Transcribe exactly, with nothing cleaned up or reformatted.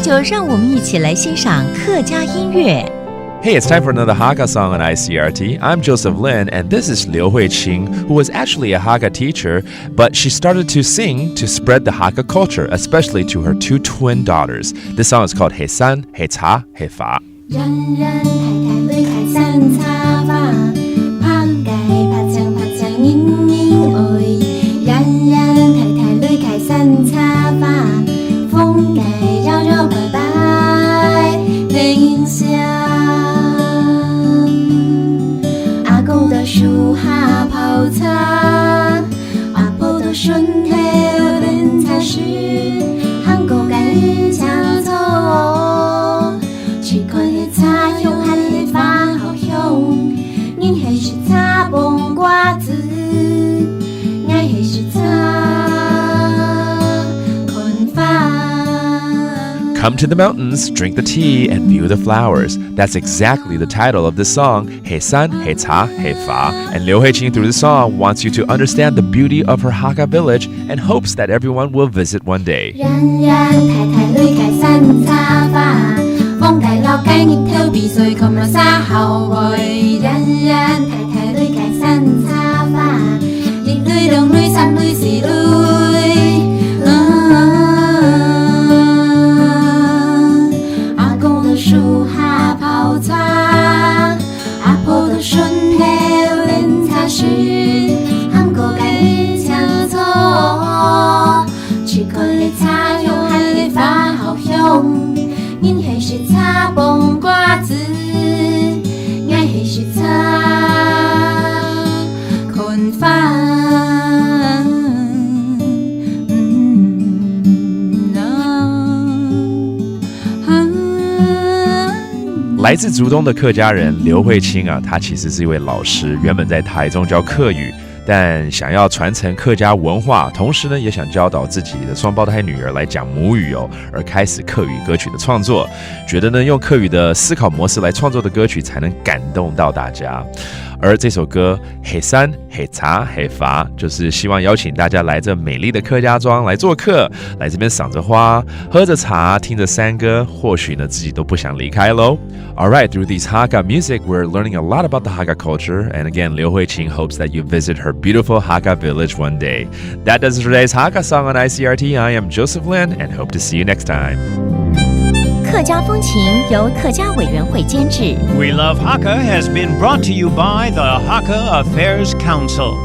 就让我们一起来欣赏客家音乐。 Hey, it's time for another Hakka song on I C R T. I'm Joseph Lin, and this is Liu Huiqing, who was actually a Hakka teacher, but she started to sing to spread the Hakka culture, especially to her two twin daughters. This song is called He San, He Cha, He Fa. 遠遠大大雷開山茶花，白雞白淨白淨人人愛。遠遠大大雷開山茶花，風雞搖搖擺擺，人聲。阿公在樹下泡茶，阿婆在脣頭抡茶匙，行過該人請坐。 試看係茶香還係花好香，人係食茶傍瓜子，𠊎係食茶看花。 Come to the mountains, drink the tea, and view the flowers. That's exactly the title of this song, He San, He Cha, He Fa. And Liu Huiqing, through the song, wants you to understand the beauty of her Hakka village and hopes that everyone will visit one day. 遠遠大大雷開山茶花，風雞摎雞人頭比賽，看麼儕較會。遠遠大大雷開山茶花，一雷、兩雷、三雷、四雷。啊，阿公在樹下泡茶，阿婆在脣頭抡茶匙，行過該人請坐。 試看係茶香還係花好香，人係食茶傍瓜子，𠊎係食茶看花。嗯，啊，啊。 来自竹东的客家人刘慧卿啊，她其实是一位老师，原本在台中教客语，但想要传承客家文化，同时呢，也想教导自己的双胞胎女儿来讲母语哦，而开始客语歌曲的创作。觉得呢，用客语的思考模式来创作的歌曲，才能感动到大家。而这首歌《He San, He Cha, He Fa》，就是希望邀请大家来这美丽的客家庄来做客，来这边赏着花，喝着茶，听着山歌，或许呢，自己都不想离开喽。All right, through these Hakka music, we're learning a lot about the Hakka culture. And again, Liu Huiqing hopes that you visit her beautiful Hakka village one day. That does it for today's Hakka song on I C R T. I am Joseph Lin and hope to see you next time. 客家风情由客家委员会监制。 We Love Hakka has been brought to you by the Hakka Affairs Council.